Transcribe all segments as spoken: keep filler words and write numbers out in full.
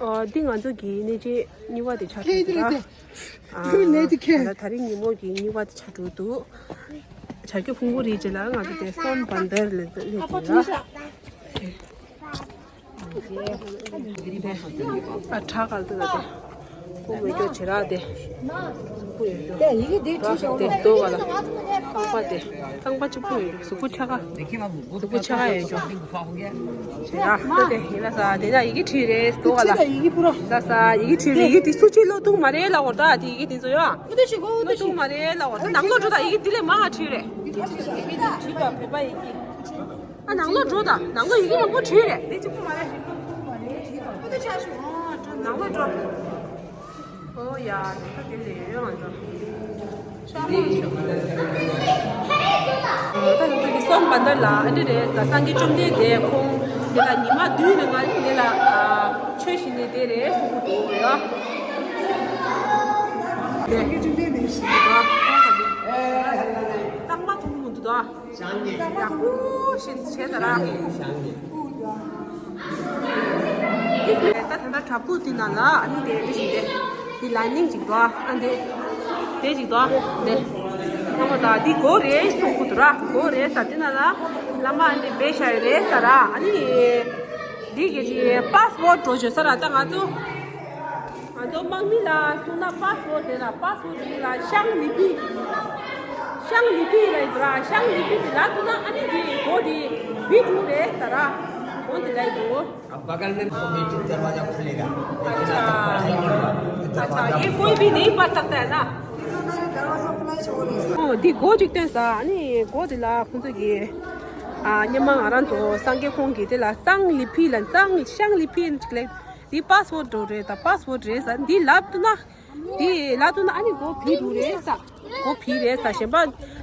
ཨོ། འདི་ང་ཚོ་གི་གནས་མཇལ་གཉིས་པ་དེ་ཆགས་འགྲོ་འདུག་ཨ། ཨ། ད་ལྟ་དེ་རིང་ཉིན་མོ་གི་གཉིས་པ་དེ་ཆགས་འགྲོ་འདུག་བྱ་རྒྱུ་ཕུང་པོ་རིའི་རྗེས་ལ་ང་ཚོ་དེ་སོན་བན་དར་ལ་སླེབས་འདུག་ཨ། ཨ། བྲག་ག་ལ་འདུག་ཨ། དེ་ཁོ་མོ་སྐྱོ་བྱེད་ར་དེ། དེ་ཡི་གེ་དེ་བྲིས་ཤོག་དེ་རྡོ་ག་ལ། རྐང་པ་དེ། རྐང་པ་གཅིག་པུ་ཡོད། གཟུགས་པོ་ཆ་ག་གཟུགས་པོ་ཆ་ག་ཡོད་ཅོ། ཡ། ད་དེ་ཡིན་ན་ས་དེ་ན་ཡི་གེ་བྲིས་རེད་དོ་ག་ལ། ཡི་གེ་པུ་ར། ད་ས་ཡི་གེ་བྲིས་རེད། ཡི་གེ་དེ་སུ་གཅིག་ཀློག་ཐུབ་མ་རེད་ལབ་འོ། ད་དེ་ཡི་གེ་དེ་ཚོ་ཡ། ཀློག་ཐུབ་མ་རེད་ལབ་འོ། ད་ནང་ལོགས་འགྲོ། ད་ཡི་གེ་དེ་ལས་མང་ང་བྲིས་རེད། ཡི་གེ་བྲིས་པ་བོད་པ་ཡི་གེ། ཨ། ནང་ལོགས་འགྲོ། ད་ནང་ལོགས་ཡི་གེ་མང་པོ་བྲིས་རེད། དེ་གཅིག་པུ་མ་རེད། ནང་ལོགས་འགྲོ། ཨོ་ཡ། ད་དེ་ལས་ཡོད་ང་ཚོ། ད་ང་ཚོ་གི་སོན་བན་དར་ལ་ཨ་འདི་རེད། ད་སངས་རྒྱས་བཅོམ་ལྡན་འདས་ཁོང་འདི་ལ་ཉི་མ་བདུན་ནས་ང་འདི་ལ་ཆོས་བྱེད་ནས་བསྡད་རེད་གསུང་གི་འདུག་ཡ། དེ་རྟག་པར་མཐོང་གི་མི་འདུག་ད། ཡག་པོ་ཞིག་བྱས་ད་ར། ད་ད་ལྟ་བྲག་ཕུག་དེ་ནང་ལ་ཨ་ནི་དེ་འདྲ་ཞིག་རེད། དེ་ལ་ནིང་ཅིག་འདུག་ཨ། ཨ་འདི་དེ་ཅིག་འདུག་ཨ། དེ་ལྔ་མོ་ད་འདི་སྒོ་རེད་གསུང་གི་འདུག་ར། སྒོ་རེད་ས། དེ་ནང་ལ་བླ་མ་ཨ་འདི་སྦས་བཞག་ཡོད་རེད་ས་ར། ཨ་ནི་འདི་གི་ཅིག་པཱ་སི་ཝརཌ་འགྲོ་བྱོས་ས་ར། ད་ང་ཚོ། ང་ཚོ་དམག་མི་ལ་གསུངས་ན་པཱ་སི་ཝརཌ་དེ་ལ། པཱ་སི་ཝརཌ་དེ་ལ་ཤང་ལི་པི། ཤང་ལི་པི་ལ་ཡིན་པ་ར། ཤང་ལི་པི་དེ་ལ་ཐུག་ན་ཨ་ནི་དེ་སྒོ་དེ་བི་དྲུག་རེད་ད་ར། འོ་དེ་ལ་ཡིན་འདུག अब बगल में ऑटोमेटिक दरवाजा खुलेगा। लेकिन आज तक पढ़ाई नहीं हुआ। अच्छा, ये कोई भी नहीं पढ़ सकता है ना? ཨོ། འདི་སྒོ་གཅིག་བསྟན་ས། ཨ་ནི་སྒོ་དེ་ལ་ཁོང་ཚོ་གི། ཨ། སྔོན་མ་ང་རང་ཚོ་སངས་རྒྱས་ཁོང་གིས་དེ་ལ་གཙང་ལི་པི་ལ། གཙང་ཤང་ལི་པི་ཅིག་ལ། འདི་པཱ་སི་ཝརཌ་འགྲོ་རེད། ད་པཱ་སི་ཝརཌ་རེད་ས། འདི་ལབ་ཐུབ་ན། འདི་ལབ་ཐུབ་ན་ཨ་ནི་སྒོ་བི་དྲུག་རེད་ས། སྒོ་བི་རེད་ས། གཞན་པ་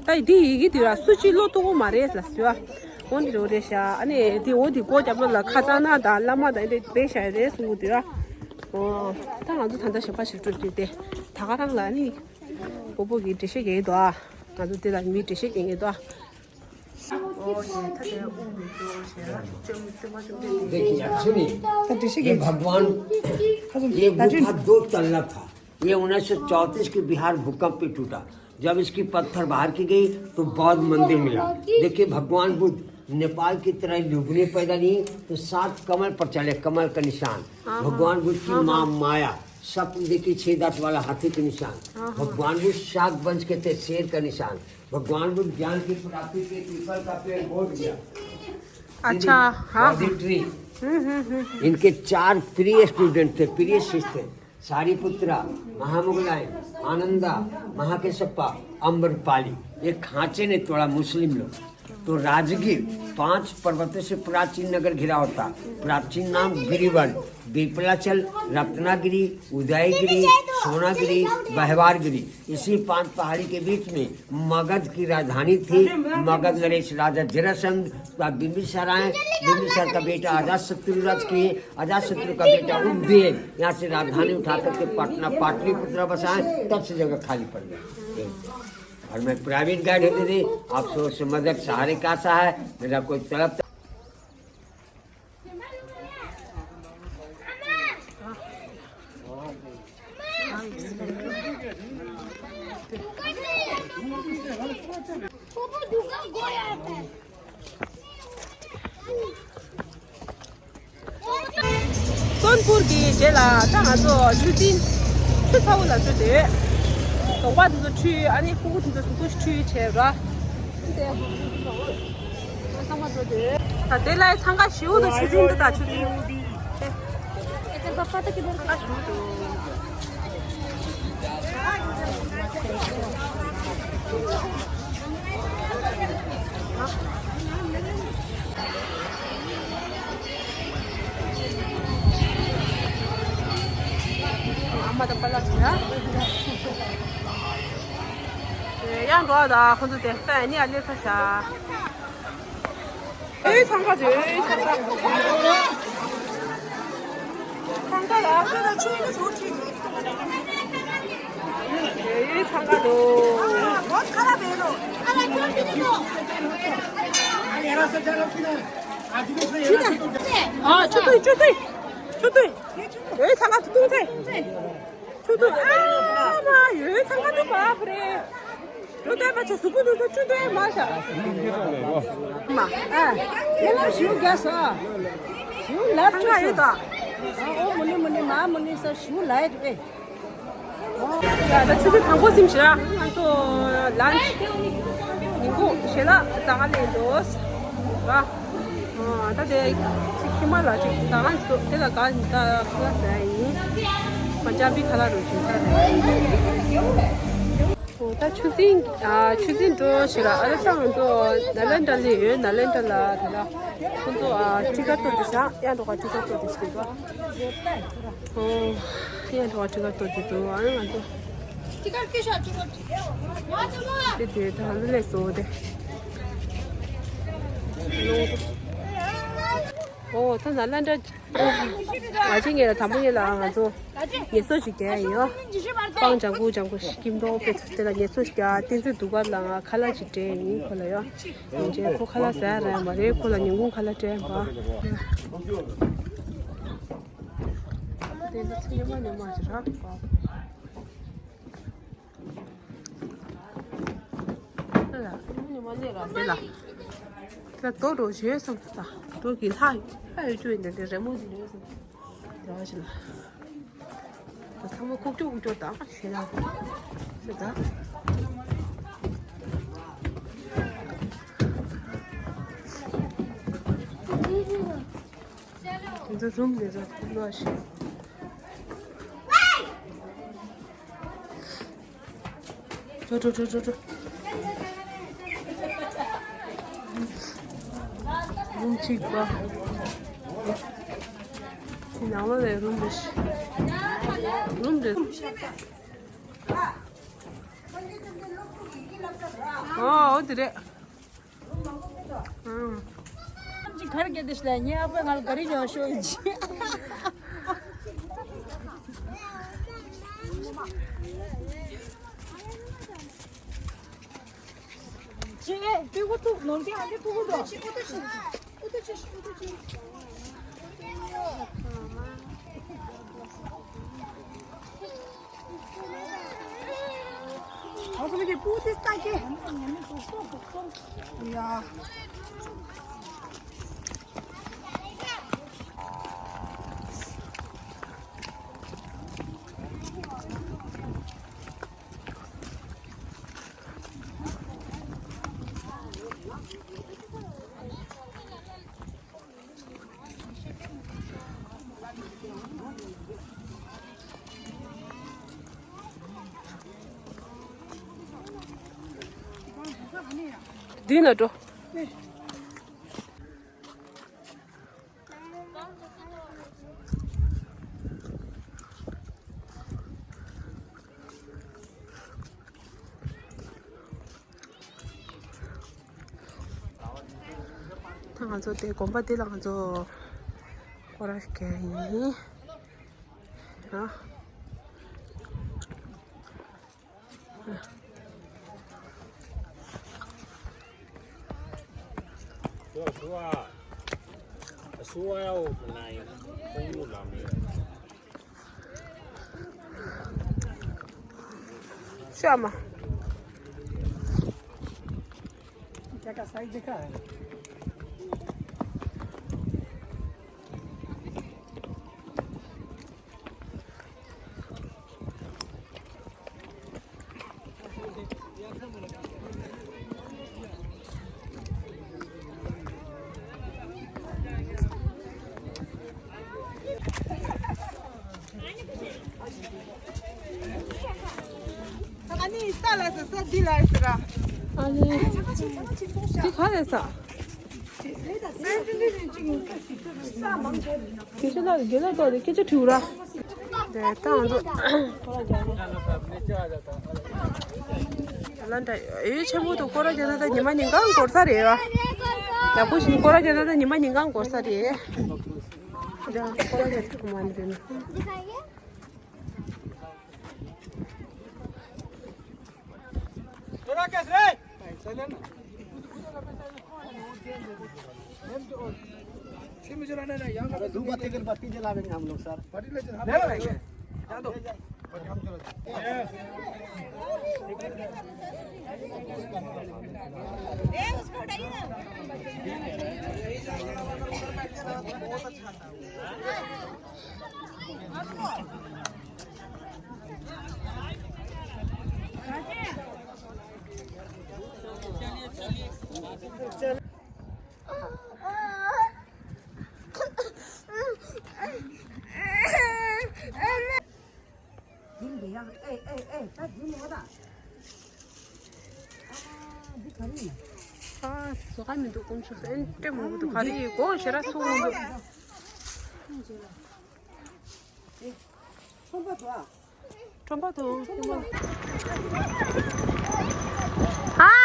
ད་འདི་ཡི་གེ་འདི་ར་སུ་གཅིག་ཀློག་ཐུབ་ཀྱི་མ་རེད་ལབ་ཟེར་བ། འོ་འདི་རེད་ཤག་ཨ་ནི་འདི་འོ་འདི་སྒོ་རྒྱབ་ལོགས་ལ་ཁ་སང་ན་ད་བླ་མ་ད་འདི་སྦས་བཞག་ཡོད་རེད་གསུང་གི་འདུག་ཨ། འོ། ད་ང་ཚོ་ད་ལྟ་ཞོགས་པ་ཞིག་འགྲོ་རྒྱུ་དེ། ད་ག་རང་ལ་ཨ་ནི་སྤོ་བོ་གིས་འགྲེལ་བཤད་རྒྱག་གི་འདུག་ཨ། ང་ཚོ་དེ་ལ་མིས་འགྲེལ་བཤད་རྒྱག་གི་འདུག་ཨ། देखिए, सुनिए, ये भगवान ये गुफा दो तल्ला था। ये उन्नीस सौ चौंतीस के बिहार भूकंप में टूटा। जब इसकी पत्थर बाहर की गई तो बौद्ध मंदिर मिला। देखिए, भगवान बुद्ध नेपाल की तरह लुबनी पैदा नहीं, तो सात कमल पर चले, कमल का निशान। भगवान बुद्ध की माँ माया, सब देखिए, छह दांत वाला हाथी के निशान। भगवान बुद्ध शाक वंश के थे, शेर का निशान। भगवान बुद्ध ज्ञान की प्राप्ति के पीपल का पेड़ बोध गया। अच्छा, हाँ, हाँ। ट्री। हम्म, हम्म, हम्म, हम्म। इनके चार प्रिय स्टूडेंट थे, प्रिय शिष्य थे। सारिपुत्रा, महामोगलायन, आनंदा, महाकश्यपा, अम्रपाली। ये खांचे ने तोड़ा मुस्लिम लोग। तो राजगीर पांच पर्वतों से प्राचीन नगर घिरा होता। प्राचीन नाम गिरिवन, विपलाचल, रत्नागिरी, उदयगिरी, सोनागिरी, बहवारगिरी। इसी पांच पहाड़ी के बीच में मगध की राजधानी थी। मगध नरेश राजा जरासंध का बिंबिसार आए। बिंबिसार का बेटा अजातशत्रु राज किए। अजातशत्रु का बेटा उग्रसेन यहाँ से राजधानी उठा करके पटना पाटलिपुत्र बसाए। तब से जगह खाली पड़ गया। और मैं प्राइवेट गाइड हूँ दीदी, आप सबसे मदद सहारे का आशा है। मेरा कोई तलब सोनपुर གྱི་རྗེས་ལ་ད་ང་ཚོ་ཆུ་འཛིན་ཆུ་ཚ་བོ་ལ་འགྲོ་དུས། དོག་པ་འདི་ཚོ་འཁྲུད། ཨ་ནི་ཕྲུ་གུ་འདི་ཚོ་གཟུགས་པོ་འཁྲུད་བྱས་ར། ད་དེ་ལ་འཚང་ཁ་ཞེ་པོ་འདུག་ཆུ་འཛིན་འདི་དང་ཆུ་འཛིན། འཚང་ཁ་ཞེ་པོ་འདུག་ཨ་མ་དང་པཱ་ལགས་ཀྱིས་ཡང་འགྲོ་བ་དང་ཁོང་ཚོ་དེ་ས་ནི་ཨ་ལེ་ས་ཤ། ཨེ་འཚང་ཁ་དེ། ཨེ་འཚང་ཁ། འཚང་ཁ་ལ་ཁོ་ད་ཆུ་ཡིན་ཟོ་ཁྲིད། ཨེ་འཚང་ཁ་དོ། ཨ་ཆུ་ཏོ་ཆུ་ཏོ། ཆུ་སྟོད། ཡོད་ཚང་ཁ་ཐུག་ཚེ། ཆུ་སྟོད་ཨ་མ་ཡོད་ཚང་ཁ་ཐུག་པ་ཕ་རེད། ལོ་ཏོག་མ་ཆ་གཟུགས་པོ་ནུས་ཐོག་ཆུ་སྟོད་མ་ཤ། མ་ཨ་ཁྱེད་ལ་ཞུ་རྒྱ་སོ། ཞུ་ལབ་ཆུ་སོ། ཨོ་མུ་ནི་མུ་ནི་མ་མུ་ནི་སོ་ཞུ་ལ་ཡེ་དུ་པེ། ཡ་ད་ཆུ་ཚོད་དང་པོ་ཟིན་ཤག་ང་ཚོ་ལན་ཆི་ཉིན་གུང་ཞལ་ལག་ཟ་ག་སླེབས་འདུག་ར། ཨ་ད་དེ་ཅིག་ཁྱི་མ་ལ་ཅིག་ཟ་ག་འདུག་དེ་ལ་ག་ད་ཁ་ལག་ཟ་ཡ་ཡིན། མ་ཅང་པི་ཁ་ལག་རུ་ཅིག་ཟ་ཡ་ཡིན། ཨོ་ད་ཆུ་ཚན་ཨ་ཆུ་ཚན་འགྲོ་ཞིག་ར། ཨ་ད་ད་ང་ཚོ་ནཱ་ལེནྡྲ་ལ་ཡོད། ནཱ་ལེནྡྲ་ལ་ད་ལ་ཁོང་ཚོ་ཨ་ཊི་ཀཊ་ཏོ་དེ་ཤག་ཡང་འགྲོ་ག་ཊི་ཀཊ་ཏོ་དེ་ཤག་ར། ཨོ། ཡང་འགྲོ་བ་ཊི་ཀཊ་ཏོ་དེ་འདུག་ཨ་ང་ཚོ། དེ་དེ་ད་ལུ་ལས་སོ་དེ། ཨོ་ད་ནཱ་ལེནྡྲ། ང་ཅི་ངེད་ལ་དང་པོ་ངེད་ལ་ང་ཚོ་ངལ་གསོ་ཞིག་རྒྱག་ཡོད། སྤང་ལྗང་གུ་ལྗང་གུ་ཤིག་སྐྱིད་མདོག་དཔེ་ཚོ་དེ་ལ་ངལ་གསོ་ཞིག་རྒྱག་བསྟན་འཛིན་སྡུག་པ་ལ་ང་ཁ་ལག་ཅིག་སྤྲད་ཡིན་ཁོ་ལ་ཡོད། ཡིན་ཅེ་ཁོ་ཁ་ལག་ཟ་ཡ་ར་མ་རེད། ཁོ་ལ་ཉིན་གུང་ཁ་ལག་སྤྲད་པ། དེ་ཚོ་ཚེ་ཉི་མ་ཉི་མ་ཞིག་རག་པ། ཨ་ལ་ཉི་མ་ཉི་མ་ལས་ར་དེ་ལ། ད་དོ་རོ་བྱོས་སམ་ད་དོ་གི་ལྷ་ལྷ་ཡོད་རྒྱུ་ཡིན་དེ་རེ་མོ་ཞིག་ཡོད་སམ་ར་བ་ཞིག་ལ། ད་ཚང་མ་ཁུག་ཀྱོག་ཁུག་ཀྱོག་དང་ཞེ་ལ་ཞེ་ད། དེ་ཚོ་རུམ་དེ་ཚོ་ལོ་ཞིག་འགྲོ་འགྲོ་འགྲོ་འགྲོ་འགྲོ། རུམ་གཅིག་པ། དེ་ནང་ལོགས་ལ་རུམ་རེ་ཞིག་རུམ་རེ། ཨོ་ཨོ་དེ་རེད། ཨང་། ཅི་གར་གེ་དེ་ཤ་ལ་ཉེ་ཨ་ཕ་ང་ལ་ག་རེ་ཉོ་ཤོ་ཡིན་ཅི། ཅི་ཨེ་ཏི་གུ་ཏུ་ནོར་གི་ཨ་ཏི་ཏུ་གུ་ཏུ། ཨ་ཁུ་ལི་གི་པུ་ཏི་སྟ་ཀེ། ཡ། འདི་ན་འགྲོ། ད་ང་ཚོ་དེ་དགོན་པ་འདི་ལ་ང་ཚོ་སྐོར་ར་རྒྱག་ཡིན། ཨ། ཤ་མ། ཨ་ནི་ས་ལ་ས་ས་འདི་ལ་ས་ར། ཨ་ནི་འདི་ག་རེ་ས། དེ་ཤ་ལ་དགེ་ལ་ཏོག་དེ་སྐད་ཆ་དྲིས་ར། དེ་ད་ང་ཚོ་ལ་འདྲ་ཡོད་ཆེན་པོ་དུ་སྐོར་ར་རྒྱག་ན་ད་ཉི་མ་ཉིན་གང་འགོར་ས་རེད་བ། ཡག་པོ་ཞིག་སྐོར་ར་རྒྱག་ན་ད་ཉི་མ་ཉིན་གང་འགོར་ས་རེད། ད་སྐོར་ར་རྒྱག་ཐུབ་མ་འདུག अरे धूप बत्ती, अगरबत्ती जलावेंगे हम लोग, सर। ले लो, लेके। जा दो। ए, उसको उठाइए ना। ཨ། བཟོ་ག་མི་འདུག་དཀོན་མཆོག་གསུམ། ཨེ་འདྲ་མང་པོ་འདུག་ག་རེ་ཡིན། སྒོ་ཞེ་དྲག་སོང་འདུག་ཁྲོམ་པ་དང་། ཨ།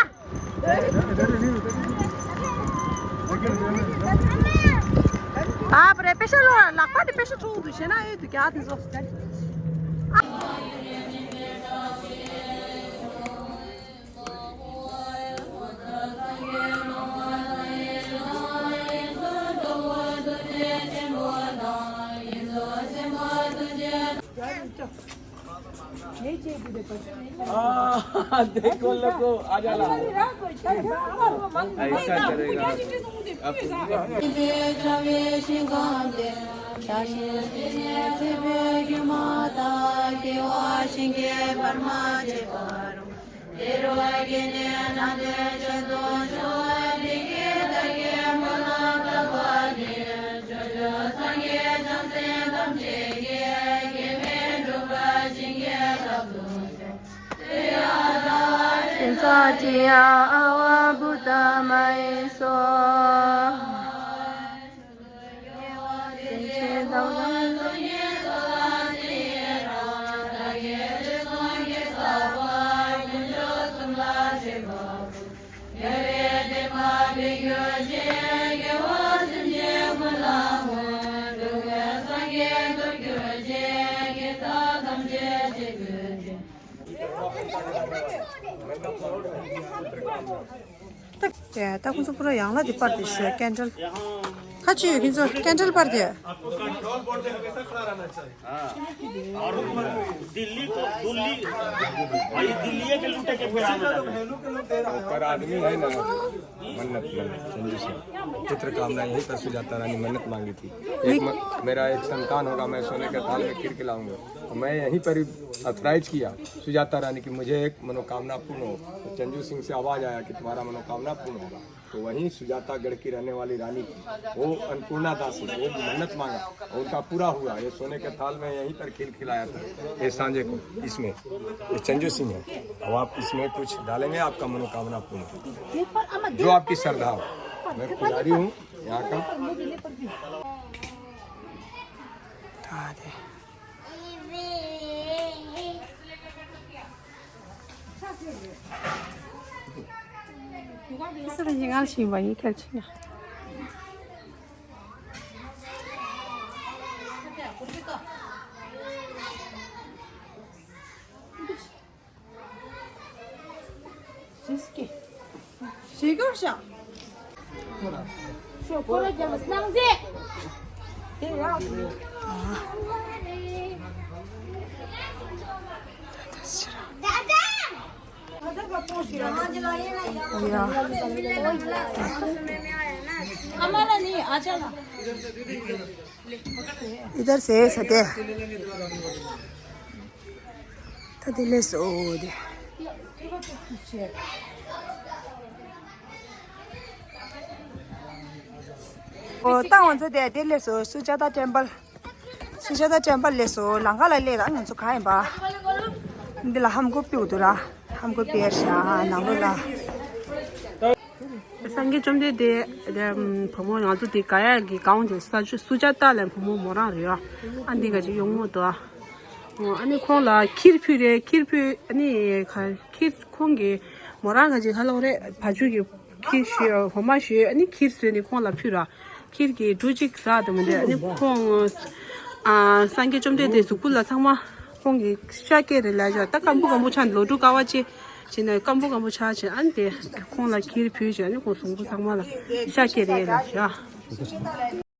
ཨ་པ་རེ། པེ་ཤ་ལོ། ལག་པ་དེ་པེ་ཤ་འཐུང་འདུག་བྱས་ན་ཨེ་འདུག་རྒྱག་དེ་ཚོ། हाँ, देखो लोगो, आ जाना। ऐसा करेगा। अब ད་ད་ཁོང་ཚོ་པུ་ར་ཡང་ལ་དེ་པར་དེ་ཞོ་ཀེན་ཌལ། ཁ་ཅིག་ཡོད་ཁྱེད་ཚོ་ཀེན་ཌལ་པར་དེ། हाँ। और दिल्ली को, दिल्ली, भाई, दिल्ली के लूटे के फिर आना चाहते हैं। ऊपर आदमी है ना, मन्नत, मन्नत, संजू सिंह। पितृ कामना यहीं पर सुजाता रानी मन्नत मांगी थी। एक म-, मेरा एक संतान होगा, मैं सोने के थाल में खीर खिलाऊंगा। तो मैं यहीं पर ही ऑथराइज किया सुजाता रानी की, मुझे एक मनोकामना पूर्ण हो। तो चंजू सिंह से आवाज आया कि तुम्हारा मनोकामना पूर्ण होगा। तो वहीं सुजातागढ़ की रहने वाली रानी थी, वो अन्नपूर्णा दासी, वो मन्नत मांगा और उनका पूरा हुआ। ये सोने के थाल में यहीं पर खीर खिलाया था, ये सांझे को, इसमें, ये चंजू सिंह है। अब आप इसमें कुछ डालेंगे, आपका मनोकामना पूर्ण होगी। जो आपकी श्रद्धा हो। मैं पुजारी हूँ यहाँ का। इधर से सटे। ད་དེ་ལས་སོ་དེ། ཨོ་ད་ང་ཚོ་དེ་དེ་ལས་སོ། སུ་ཇཱ་ཏ་ཊེམ་པལ། སུ་ཇཱ་ཏ་ཊེམ་པལ་ལས་སོ། ལམ་ཁ་ལ་སླེབས། ད་ང་ཚོ་གང་ཡིན་པ། འདི་ལ་ཧམ་གོ་པིའུ་འདུག་ར། ཧམ་གོ་པིའུ་ཤ་ནང་ལོགས་ལ། སངས་རྒྱས་བཅོམ་ལྡན་འདས་དེ་བུ་མོ་ང་ཚོ་དེ་ག་ཡ་གི་གང་དེ་ས་ཆུ་སུ་ཇཱ་ཏ་ལ་བུ་མོ་མོ་རང་རེད་ཡ། ཨ་འདི་ག་ཅིག་ཡོང་མོ་དོ། ཨ་ནི་ཁོང་ལ་ཁིར་ཕུལ་རེད། ཁིར་ཕུལ། ཨ་ནི་ཁ་ཁིར་ཁོང་གི་མོ་རང་ག་ཅིག་ཧ་ལོ་རེད། བ་ཕྱུགས་ཀྱི་ཁིར་ཞུ་འོ་མ་ཞུ། ཨ་ནི་ཁིར་བཟོས་ནས་ཁོང་ལ་ཕུལ་ར། ཁིར་གྱི་འབྲུ་གཅིག་ཟ་དུ་མི་འདྲ། ཨ་ནི་ཁོང་ཨ་སངས་རྒྱས་བཅོམ་ལྡན་འདས་གཟུགས་པོ་ལ་ཚང་མ་ཁོང་གི་ཤ་སྐྱེས་རེད་ལ་བཞག་ད་སྐམ་པོ་སྐམ་པོ་ཆགས། ལོ་དྲུག་དཀའ་བ་སྤྱད་བྱས་ན་སྐམ་པོ་སྐམ་པོ་ཆགས་བྱས། ཨ་ནི་དེ་ཁོང་ལ་ཁིར་ཕུལ་བྱས། ཨ་ནི་ཁོང་གཟུགས་པོ་ཚང་མ་ལ་ཤ་སྐྱེས་རེད་ལ་བཞག